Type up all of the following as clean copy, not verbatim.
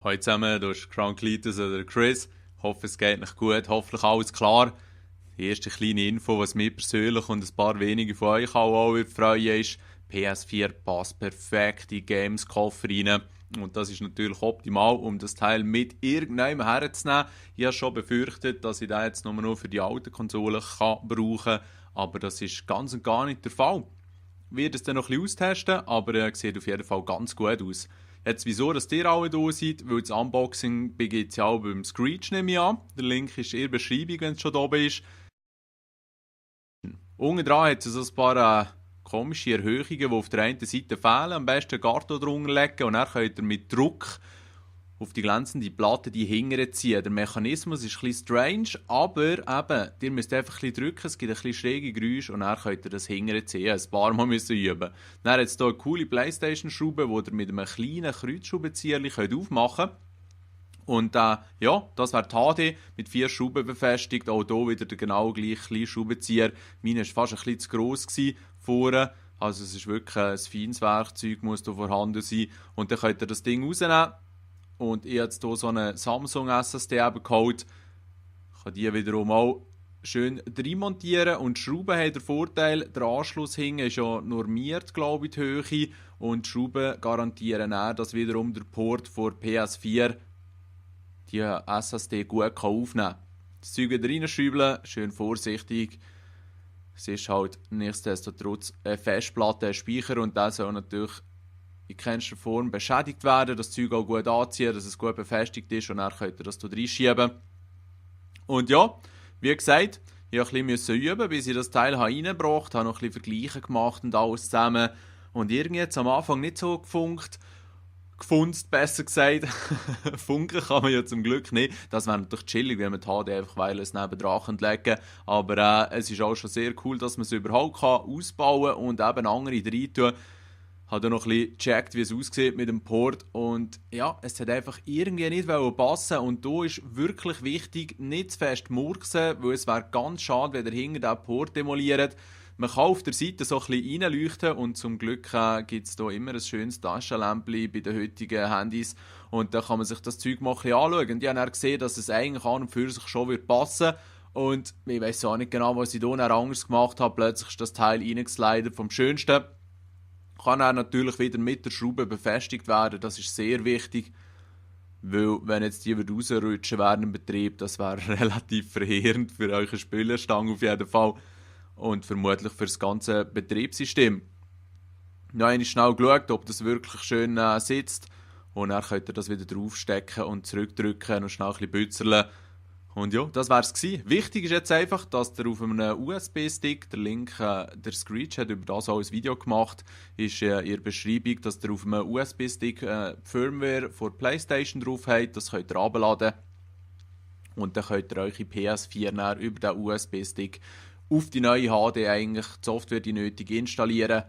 Hallo zusammen, du bist Kranklitis oder Chris. Ich hoffe, es geht euch gut. Hoffentlich alles klar. Die erste kleine Info, was mich persönlich und ein paar wenige von euch auch wird freuen, ist, PS4 passt perfekt in den Games-Koffer rein. Und das ist natürlich optimal, um das Teil mit irgendjemandem herzunehmen. Ich habe schon befürchtet, dass ich das jetzt nur noch für die alten Konsolen brauchen kann. Aber das ist ganz und gar nicht der Fall. Ich werde es dann noch ein bisschen austesten, aber er sieht auf jeden Fall ganz gut aus. Jetzt, wieso dass ihr alle da seid? Weil das Unboxing beginnt ja auch beim Screech, nehme ich an. Der Link ist in der Beschreibung, wenn es schon da oben ist. Unten dran hat es so ein paar komische Erhöhungen, die auf der einen Seite fehlen. Am besten einen Karton drunter legen und dann könnt ihr mit Druck auf die glänzende Platte die Hingere ziehen. Der Mechanismus ist ein bisschen strange, aber eben, ihr müsst einfach ein bisschen drücken, es gibt ein bisschen schräge Geräusche und dann könnt ihr das Hingere ziehen. Ein paar Mal müssen üben. Dann hat es hier eine coole Playstation-Schraube, die ihr mit einem kleinen Kreuzschraubenzieher aufmachen könnt. Und ja, das wäre die HD mit 4 Schrauben befestigt. Auch hier wieder der genau gleiche kleine Schraubenzieher. Meine war fast ein bisschen zu gross vorne. Also es ist wirklich ein feines Werkzeug, muss da vorhanden sein. Und dann könnt ihr das Ding rausnehmen. Und ich habe jetzt hier so eine Samsung SSD eben geholt. Ich kann die wiederum auch schön reinmontieren. Und die Schrauben haben den Vorteil, der Anschluss hinten ist ja normiert, glaube ich, die Höhe. Und die Schrauben garantieren auch, dass wiederum der Port vor PS4 die SSD gut aufnehmen kann. Das Zeug wieder reinschrauben, schön vorsichtig. Es ist halt nichtsdestotrotz eine Festplatte, ein Speicher und der soll natürlich in keinster Form beschädigt werden. Das Zeug auch gut anziehen, dass es gut befestigt ist und dann könnt ihr das hier reinschieben. Und ja, wie gesagt, ich musste ein bisschen üben, bis ich das Teil reingebracht habe. Ich habe noch ein bisschen Vergleiche gemacht und alles zusammen. Und irgendwie hat es am Anfang nicht so gefunzt, besser gesagt. Funken kann man ja zum Glück nicht. Das wäre natürlich chillig, wenn man die HD einfach wireless nebendran legen kann. Aber es ist auch schon sehr cool, dass man es überhaupt ausbauen kann und eben andere reintun. Ich habe noch ein bisschen gecheckt, wie es aussieht mit dem Port und ja, es hat einfach irgendwie nicht passen und da ist wirklich wichtig, nicht zu fest murksen, weil es wäre ganz schade, wenn ihr hinter diesen Port demoliert. Man kann auf der Seite so ein bisschen reinleuchten und zum Glück gibt es hier immer ein schönes Taschenlämpchen bei den heutigen Handys und da kann man sich das Zeug mal ein bisschen anschauen. Und ich habe dann gesehen, dass es eigentlich an und für sich schon passen wird. Und ich weiß auch nicht genau, was ich hier anders gemacht habe. Plötzlich ist das Teil reingeslidet vom Schönsten. Kann er natürlich wieder mit der Schraube befestigt werden. Das ist sehr wichtig, weil wenn jetzt die rausrutschen während dem Betrieb, das wäre relativ verheerend für eure Spülerstange auf jeden Fall und vermutlich für das ganze Betriebssystem. Noch einmal schnell geschaut, ob das wirklich schön sitzt und dann könnt ihr das wieder draufstecken und zurückdrücken und schnell ein bisschen bützerlen. Und ja, das wär's gewesen. Wichtig ist jetzt einfach, dass ihr auf einem USB-Stick, der Link, der Screech hat über das auch ein Video gemacht, ist in der Beschreibung, dass ihr auf einem USB-Stick Firmware von PlayStation drauf habt, das könnt ihr runterladen. Und dann könnt ihr eure PS4 über den USB-Stick auf die neue HD eigentlich die Software, die nötige, installieren.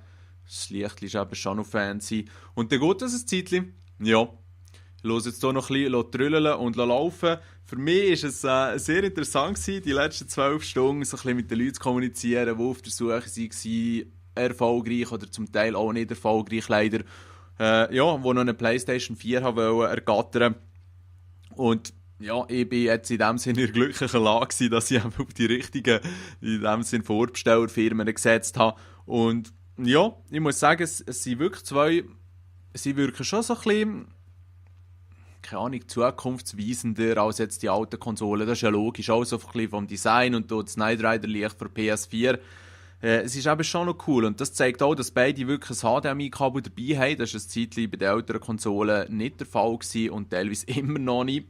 Das Licht ist eben schon noch fancy. Und dann geht das ein Zeitchen. Ja. Ich höre jetzt hier noch ein bisschen trüllen und laufen. Für mich war es sehr interessant, die letzten 12 Stunden so ein bisschen mit den Leuten zu kommunizieren, die auf der Suche waren, erfolgreich oder zum Teil auch nicht erfolgreich leider, die noch eine Playstation 4 haben ergattern. Und ja, ich bin jetzt in dem Sinne in der glücklichen Lage, dass ich auf die richtigen, in dem Sinne Vorbestellerfirmen gesetzt habe. Und ja, ich muss sagen, es sind wirklich zwei, sie wirken schon so ein bisschen, keine Ahnung, zukunftsweisender als jetzt die alten Konsolen. Das ist ja logisch, auch so ein bisschen vom Design und das Knight Rider Licht für PS4. Es ist eben schon noch cool und das zeigt auch, dass beide wirklich ein HDMI-Kabel dabei haben. Das war eine Zeit bei den älteren Konsolen nicht der Fall gewesen und teilweise immer noch nicht.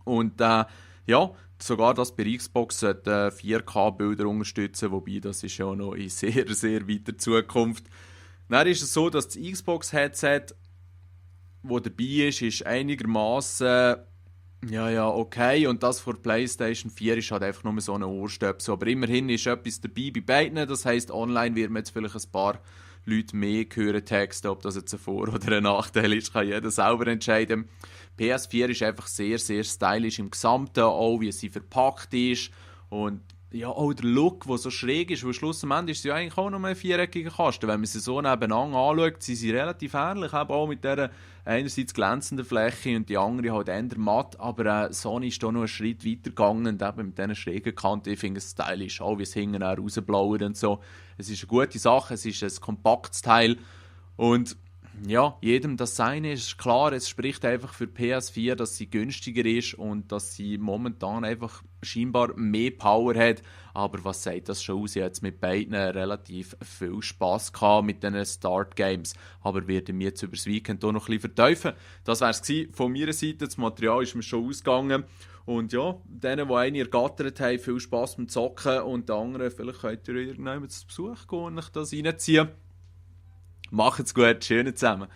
Und ja, sogar das bei Xbox sollte 4K-Bilder unterstützen, wobei das ist ja noch in sehr, sehr weiter Zukunft. Dann ist es so, dass das Xbox-Headset, das dabei ist einigermaßen ja, okay. Und das von PlayStation 4 ist halt einfach nur so ein Ohrstöpsel. Aber immerhin ist etwas dabei bei beiden. Das heisst, online wird man jetzt vielleicht ein paar Leute mehr hören texten. Ob das jetzt ein Vor- oder ein Nachteil ist, kann jeder selber entscheiden. PS4 ist einfach sehr, sehr stylisch im Gesamten, auch wie sie verpackt ist. Und ja, auch der Look, der so schräg ist, weil schlussendlich ist es ja eigentlich auch noch ein viereckiger Kasten. Wenn man sie so nebeneinander anschaut, sind sie relativ ähnlich, eben auch mit dieser einerseits glänzenden Fläche und die andere halt eher matt, aber Sony ist da noch einen Schritt weiter gegangen und eben mit diesen schrägen Kanten, ich finde es stylisch, auch wie es hinten rausblaut und so. Es ist eine gute Sache, es ist ein kompaktes Teil und ja, jedem das Seine ist klar, es spricht einfach für PS4, dass sie günstiger ist und dass sie momentan einfach scheinbar mehr Power hat. Aber was sagt das schon aus? Ich habe jetzt mit beiden relativ viel Spass gehabt mit diesen Start-Games. Aber werden wir jetzt über das Weekend auch noch ein bisschen vertiefen. Das war es von meiner Seite. Das Material ist mir schon ausgegangen. Und ja, denen, die eine ergattert haben, viel Spass beim Zocken und den anderen, vielleicht könnt ihr irgendjemand zu Besuch gehen und euch das reinziehen. Macht's gut, schön zusammen.